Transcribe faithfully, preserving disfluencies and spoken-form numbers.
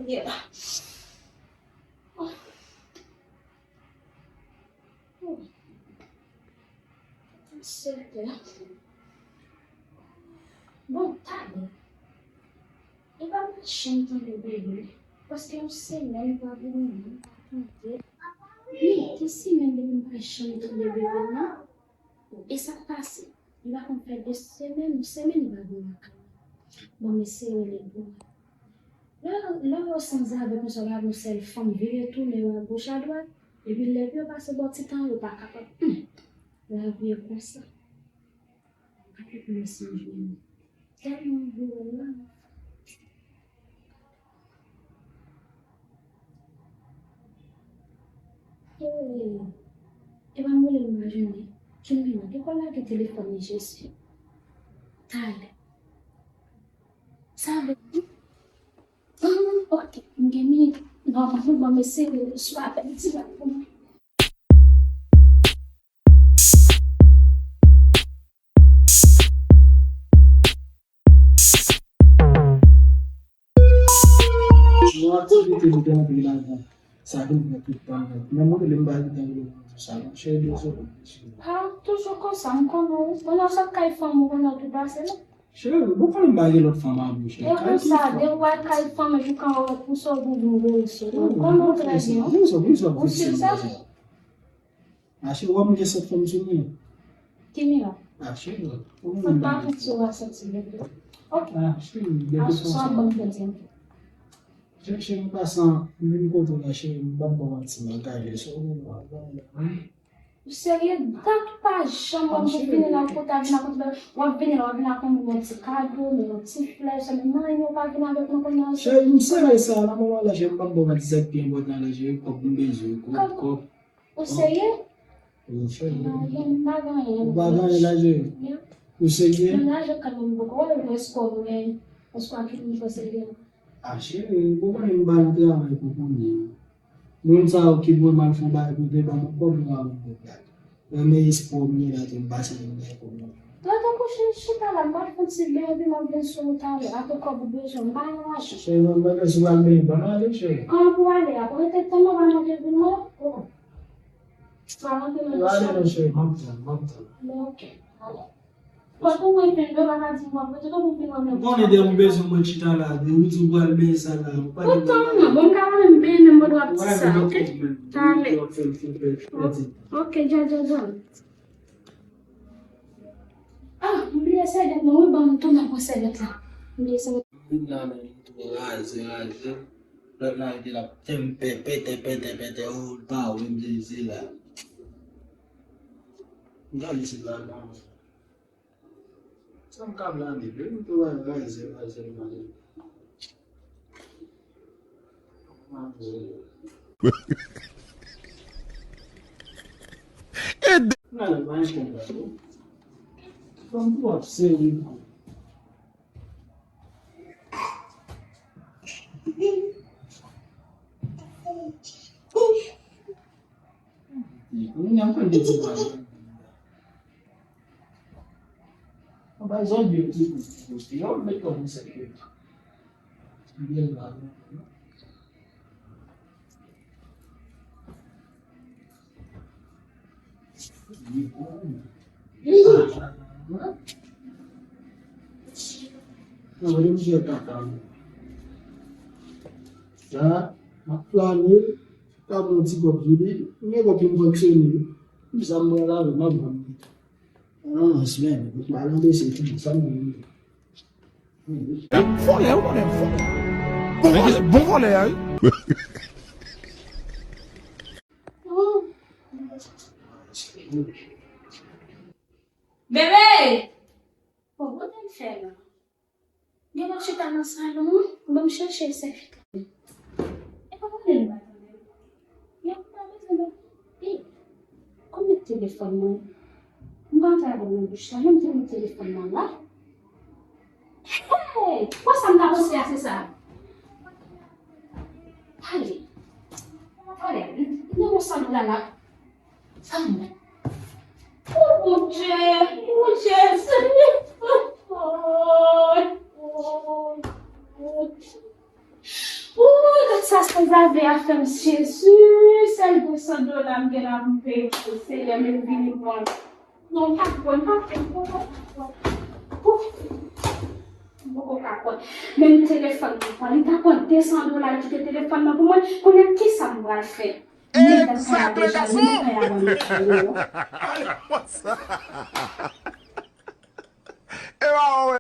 Yeah. Oh. Oh. Sèt è. Bon, talè. E pa machann tande bebe. Paske yon semèn pa vini, m pa tande. Wi, gen semèn depi m pa janm tande bebe, non. E sa k pase? Li pa konn fè de semèn, yon semèn li pa vin lakay mwen. Bon, m eseye rele l pou mwen. Lè, lè yo sanzave konsa, yo pa gen yon sèl fanm vire tounen yo agoch adwat, epi lè yo pase bò ti tan, yo pa kapab. Hum! Lavi e konsa. Gade kòman se jwenn. Tèlman anvi wè l la. Hey, e pa m rele l majounen. Kilmina, gen kòl lage telefòn li, Jezi. Talè. Sa vle di? Hmm, ok, m gen minit. Nòmalman, bon, m eseye rele sou apèl dirèk pou mwen. Yon aktivite m te anvi ladan. Sa vin pran tout tan m nèt. Menm mwen menm m pa gen tan pou mwen sa non. Cheri, dezole, dezole. Ah, toujou konsa, m konnen w. Bon, nan sot kay fanm ou konnen w tou pase la. Cheri, bon, konnen m pa gen lòt fanm avè w, cheri. E konsa, depi w al kay fanm epi kan w pouse w pou vin veye cheri. M konnen w trè byen. Ou sou sa? Mache, ou wè m gen sèt fanm sou mwen. Ki mirak? Mache, ou wè m pa konn si w a sòti bebe. Ok. Mache, bebe konsa. Aswè ban m fè ti anpil. Chèche m pasan, m vin kote w la, cheri, m p ap ba w manti, m angaje. So, ou wè m angaje la, wi. Ou serye? Dat ou pa janm wè m pou vini la, ou konn ta vin ak yon ti bagay. W ap vini la, w ap vin ak yon ti kado, yon ti flè, sèlman manyen ou pa vin avèk mwen kounye a. Cheri, m sere sa, nan moman la, cheri, m p ap ba w manti, sa k pi enpòtan la, cheri, kòb m bezwen, kòb, kòb. Ou serye? Wi, serye. Non, m pa gen anyen. Ou pa gen anyen la, cheri? Non. Ou serye? Menm lajan kanmenm poko wè, men èske w gen, èske w a kite m fè serye? A, cheri, ou konnen m pa nan travay pou kounye a. Moun sa yo ki dwe m al fè yon bagay pou te ban mwen kòb, yo pa ban m kòb la. Renmen espwa w m gen la tou, m pase yon bagay kòb la. Lè tankou chita la, m pral fè yon ti benyen epi m ap vin sou ou talè. Apre kòb ou bezwen, m pa gen lajan. Cheri, mwen, mwen, si w pral benyen, ban m ale, cheri. Kòman pou w ale a? Pou rete tann mwen, pa mande vin non? Oh. M pral antre nan douch la. Ale non, cheri, m ap tann, m ap tann. Bon, ok, ale. Pòt ou mwen fen, dwe pa ka di m w ap rete, tankou vin wè mwen. Ou konnen depi m bezwen mwen chita la, men ou di w pral benyen sa la, ou pa di m. Ou tann nan, bon, m ka rele m benyen menm pandan w ap di sa, ok? Talè. Ok, dja, dja, dja. Ah, m bliye sèvyèt mwen, wi, ban m tounen pran sèvyèt la. M bliye sèvyèt. Vin la, men, m tou raze, raze. Lòt la, li te la, tèm pèpè, tèpè, tèpè, tèpè, oh, l pa wè m, Jezi la. M gade se la, non. Sa m ka blame, wi, m tou raze, raze, raze. Ede. Nan, nan, nan, nan, nan. Fanm twò serye, wi. Kounye a m konn de ti bagay. An ba zòt de ti kout kote yo, met kòm se ke. Byen la. Nan, men misye kaka. Sa, m ap flane, ka pran ti kòb sou li, men kòb ki m fonksyone, sa m pran la, m ap vann li. Nan, men, m pa nan dese, sa m vann li. Vòlè, ou konnen vòlè. Bon vòlè, bon vòlè a, wi. Bebe! Bon, kote m fè la? Gen lòt chita nan salon an, ban m chèche sèvyèt la. E pa konnen li pa tande. Yo pa bezwen de. E, kòm met telefòn mwen. M pa antre avè l nan douch la, men m te met telefòn mwen la. Hey! Bon, sa m ta panse a, se sa. Ale. Ale, nan yon salon la, la. Sa m wè? Oh, Bondye, Bondye, Senyè. Oh, oh, oh, oh. Lave a fè m, Jezi, sèl de san dola m gen la pou m peye pou Seyè, men m vini pran. Non, m pa kwè, m pa kwè, m pa kwè. Ouf. M poko ka kwè. Menm telefòn nan pran, li ta pran de san dola, li kite telefòn nan pou mwen. Kounye a, kisa m pral fè? Nèg ap fè la deja, li mèt fè la ban mèt fè yo. E pa wè.